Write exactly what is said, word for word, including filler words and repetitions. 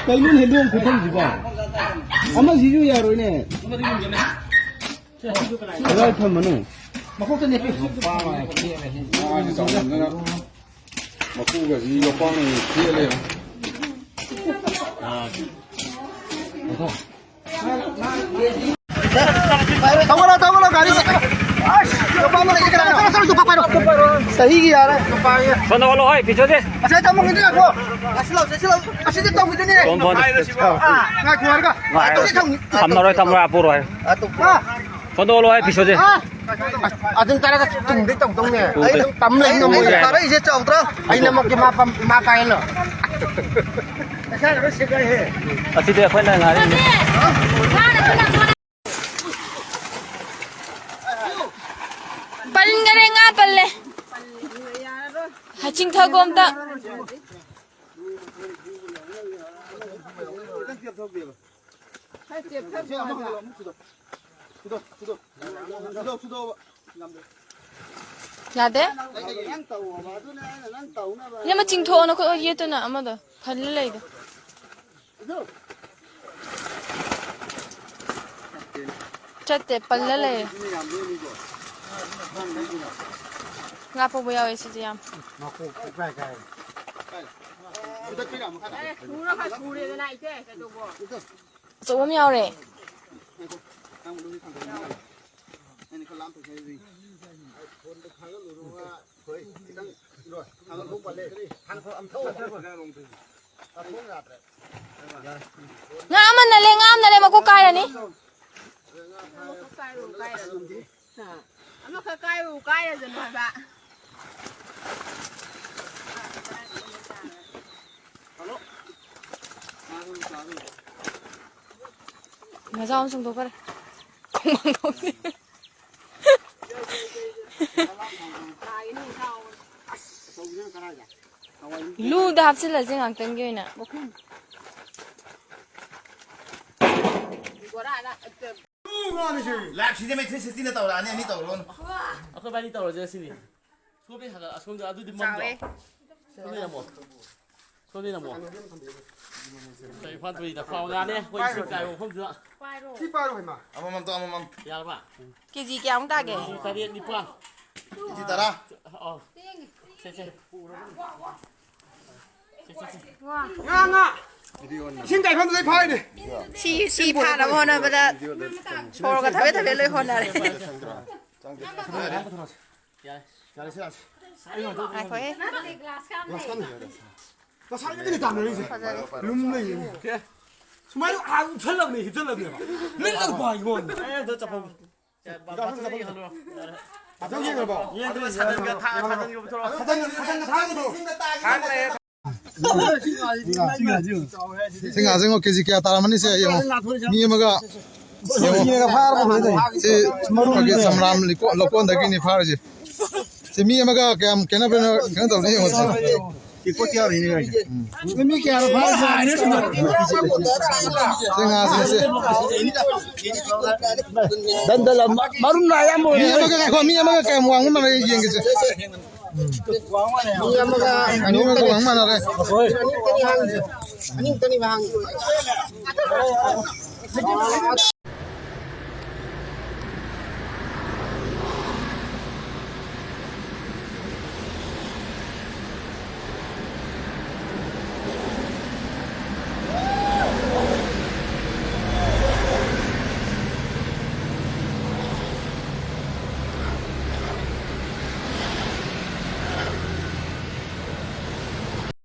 ꯀꯩꯅꯣꯅꯦ ꯂꯣꯡ ꯈꯨꯊꯝꯁꯤꯕꯣ? ꯑꯃꯁꯤꯁꯨ ꯌꯥꯔꯣꯏꯅꯦ꯫ ꯀꯗꯥꯏ ꯊꯝꯕꯅꯣ? ꯃꯀꯣꯛꯇ ꯅꯦꯠꯄꯤꯌꯨ꯫ ꯃꯀꯨꯒꯁꯤ ꯌꯣꯄꯥꯛꯅ ꯊꯦꯠꯂꯦ꯫ ꯇꯧꯒꯅꯣ, ꯇꯧꯒꯅꯣ, ꯒꯥꯔꯤ꯫ ꯑꯁ, ꯌꯣꯄꯥꯛꯅ ꯂꯩꯒꯦ ꯀꯅꯥꯅꯣ? ꯆꯠꯂꯣ, ꯆꯠꯂꯣ, ꯆꯠꯂꯣ, ꯄꯥꯏꯔꯣ꯫ ꯆꯍꯤꯒꯤ ꯌꯥꯔꯦ꯫ ꯁꯣꯝꯗ ꯑꯣꯜꯂꯣ, ꯍꯣꯏ, ꯄꯤꯁꯣꯗꯤ꯫ ꯑꯁꯤ ꯇꯧꯕꯤꯗꯨꯅꯦ꯫ ꯑꯁꯤꯗ ꯇꯧꯕꯤꯗꯨꯅꯦ꯫ Phone, phone. ꯑꯥ, ꯉꯥꯏꯈꯣ ꯍꯥꯏꯔꯒ꯫ ꯉꯥꯏꯈꯣ꯫ ꯑꯁꯤ ꯊꯝ-, ꯊꯝꯃꯔꯣꯏ, ꯊꯝꯃꯔꯣꯏ, ꯄꯨꯔꯣꯏ꯫ ꯑꯥ, ꯇꯧ-, ꯑꯥ꯫ ꯐꯣꯟꯗꯣ ꯑꯣꯜꯂꯣ, ꯍꯣꯏ, ꯄꯤꯁꯣꯗꯤ꯫ ꯑꯥ꯫ ꯑꯗꯨꯝ ꯇꯥꯔꯒ ꯇꯨꯡꯗꯩ ꯇꯧꯗꯧꯅꯦ꯫ ꯎꯗꯦ꯫ ꯑꯩ ꯑꯗꯨꯝ ꯇꯝ ꯂꯩ ꯉꯝꯃꯣꯏ꯫ ꯎꯗꯦ꯫ ꯐꯔꯛꯏꯁꯦ ꯆꯥꯎꯗ꯭ꯔꯥ? ꯑꯩꯅꯃꯛꯀꯤ ꯃꯥ ꯄꯥꯏꯍꯜꯂꯣ꯫ ꯑꯁꯤꯗꯤ ꯑꯩꯈꯣꯏꯅ ꯉꯥꯔꯤ꯫ ꯄꯟꯒꯔꯦ, ꯉꯥ ꯄꯜꯂꯦ꯫ ꯍꯥ, ꯆꯤꯡꯊꯒꯣ ꯑꯝꯇ꯫ ꯌꯥꯗꯦ? ꯏꯅꯝꯃ, ꯆꯤꯡꯊꯣꯛꯑꯣ, ꯅꯈꯨꯠ ꯌꯦꯠꯇꯨꯅ ꯑꯃꯗꯣ ꯐꯜꯂ ꯂꯩꯗꯣ꯫ ꯆꯠꯇꯦ, ꯄꯜꯂ ꯂꯩꯔꯦ꯫ ꯉꯥ ꯄꯧꯕ ꯌꯥꯎꯋꯦ ꯁꯤꯁꯦ ꯌꯥꯝ꯫ ꯑꯆꯧꯕ ꯑꯃ ꯌꯥꯎꯔꯦ꯫ ꯉꯥ ꯑꯃ ꯅꯜꯂꯦ, ꯉꯥ ꯑꯃ ꯅꯜꯂꯦ, ꯃꯀꯣꯛ ꯀꯥꯏꯔꯅꯤ꯫ ꯑꯃꯈꯛ ꯀꯥꯏꯔꯨ, ꯀꯥꯏꯔꯁꯅꯨ ꯍꯥꯏꯕ꯫ ꯃꯖꯥꯎ ꯑꯃ ꯆꯣꯡꯊꯣꯛꯈ꯭ꯔꯦ꯫ ꯈꯣꯡꯃꯥꯡ ꯂꯧꯁꯤ꯫ ꯂꯨꯗ ꯍꯥꯞꯆꯤꯜꯂꯁꯦ ꯉꯥꯛꯇꯪꯒꯤ ꯑꯣꯏꯅ꯫ ꯂꯥꯏꯐꯁꯤꯗꯤ ꯃꯦ ꯊ꯭ꯔꯤ ꯁꯤꯛꯁꯇꯤꯅ ꯇꯧꯔꯛꯑꯅꯤ, ꯑꯅꯤ ꯇꯧꯔꯛꯑꯣꯅꯨ꯫ ꯑꯩꯈꯣꯏ ꯕꯥꯅꯤ ꯇꯧꯔꯁꯦ ꯁꯤꯅꯤ꯫ ꯁꯣꯝꯗ ꯍꯥꯏꯒꯠ-, ꯑꯁꯣꯝꯗ ꯑꯗꯨꯗꯤ ꯃꯝꯗ꯭ꯔꯣ? ꯆꯥꯎꯋꯦ꯫ ꯁꯣꯝꯗ ꯌꯦꯡꯉꯣ꯫ ꯁꯣꯝꯗ ꯌꯦꯡꯉꯣ꯫ ꯀꯩ ꯐꯥꯠꯇꯣꯔꯤꯗ? ꯈ꯭ꯋꯥꯡ ꯉꯥꯅꯦ ꯑꯩꯈꯣꯏ ꯏꯁꯤꯡ ꯀꯥꯏꯕ ꯃꯐꯝꯗꯨꯗ꯫ ꯁꯤ ꯄꯥꯏꯔꯣ ꯍꯩꯃꯥ꯫ ꯑꯃꯃꯝ ꯇꯧ, ꯑꯃꯃꯝ꯫ ꯌꯥꯔꯕ? ꯀꯦꯖꯤ ꯀꯌꯥꯃꯨꯛ ꯇꯥꯒꯦ? ꯀꯦꯖꯤ ꯇꯔꯦꯠ, ꯅꯤꯄꯥꯟ꯫ ꯀꯦꯖꯤ ꯇꯔꯥ꯫ ꯑꯣ꯫ ꯁꯦ, ꯁꯦ꯫ ꯁꯦ, ꯁꯦ, ꯁꯦ꯫ ꯉꯥ, ꯉꯥ꯫ ꯏꯁꯤꯡ ꯀꯥꯏꯐꯝꯗꯨꯗꯩ ꯐꯥꯔꯤꯅꯦ꯫ ꯁꯤ, ꯁꯤ ꯐꯥꯅꯕ ꯍꯣꯠꯅꯕꯗ ꯁꯣꯔꯒ ꯊꯕꯦꯠ ꯊꯕꯦꯠ ꯂꯣꯏ ꯍꯣꯟꯅꯔꯦ꯫ ꯌꯥꯔꯦ꯫ ꯌꯥꯔꯦ, ꯁꯤ ꯂꯥꯛꯑꯁꯤ꯫ ꯉꯥꯏꯈꯣꯍꯦ꯫ ꯉꯁꯥꯏꯗꯒꯤꯅꯦ ꯇꯥꯟꯅꯔꯤꯁꯦ꯫ ꯐꯖꯔꯦ꯫ ꯂꯨꯝ ꯂꯩꯌꯦ꯫ ꯁꯨꯃꯥꯏꯅ ꯑꯥ ꯎꯞꯁꯜꯂꯕꯅꯦ, ꯍꯤꯞꯁꯜꯂꯕꯅꯦꯕ꯫ ꯂꯤꯠꯂꯒ ꯄꯥꯏꯉꯣ꯫ ꯑꯦ, ꯑꯗꯣ ꯆꯠꯐꯝ꯫ ꯕꯥꯇꯣꯟ ꯌꯦꯡꯉꯕꯣ? ꯑꯗꯨ ꯁꯥꯇꯤꯟꯒ ꯊꯥ-, ꯁꯥꯇꯤꯟꯒ ꯄꯨꯊꯣꯔꯛꯑꯣ꯫ ꯁꯥꯇꯤꯟ, ꯁꯥꯇꯤꯟꯒ ꯊꯥꯒꯗ꯭ꯔꯣ? ꯁꯤ ꯉꯥꯁꯦ ꯌꯦꯡꯉꯣ, ꯀꯦꯖꯤ ꯀꯌꯥ ꯇꯥꯔꯝꯃꯅꯤ ꯁꯦ ꯌꯦꯡꯉꯣ꯫ ꯃꯤ ꯑꯃꯒ ꯌꯦꯡꯉꯣ꯫ ꯁꯤ ꯑꯩꯈꯣꯏꯒꯤ ꯁꯝꯔꯥꯝ ꯂꯤꯀꯣ-, ꯂꯧꯀꯣꯟꯗꯒꯤꯅꯤ ꯐꯥꯔꯤꯁꯦ꯫ ꯁꯤ ꯃꯤ ꯑꯃꯒ ꯀꯌꯥꯝ ꯈꯦꯠꯅꯕꯅꯣ ꯀꯩꯅꯣ ꯇꯧꯕꯅꯣ ꯌꯦꯡꯉꯣ ꯁꯦ꯫ ꯎꯝ꯫ ꯃꯤ ꯀꯌꯥꯅꯣ ꯐꯥꯔꯤꯁꯦ? ꯁꯤ ꯉꯥꯁꯦ, ꯁꯦ꯫ ꯗꯟꯗꯜ ꯑꯃ, ꯃꯔꯨꯝ ꯂꯥ ꯌꯥꯝ ꯃꯤ ꯑꯣꯏꯔꯦ꯫ ꯑꯃꯒ ꯉꯥꯏꯈꯣ, ꯃꯤ ꯑꯃꯒ ꯀꯌꯥꯝ ꯋꯥꯡꯕ ꯃꯥꯜꯂꯦ ꯌꯦꯡꯒꯦꯁꯦ꯫ ꯃꯤ ꯑꯃꯒ ꯃꯤ ꯑꯃꯒ ꯋꯥꯡ ꯃꯥꯟꯅꯔꯦ꯫ ꯑꯅꯤꯃꯨꯛꯇꯅꯤ ꯍꯥꯡꯉꯤꯁꯦ꯫ ꯑꯅꯤꯃꯨꯛꯇꯅꯤ ꯍꯥꯡꯉꯤꯁꯦ꯫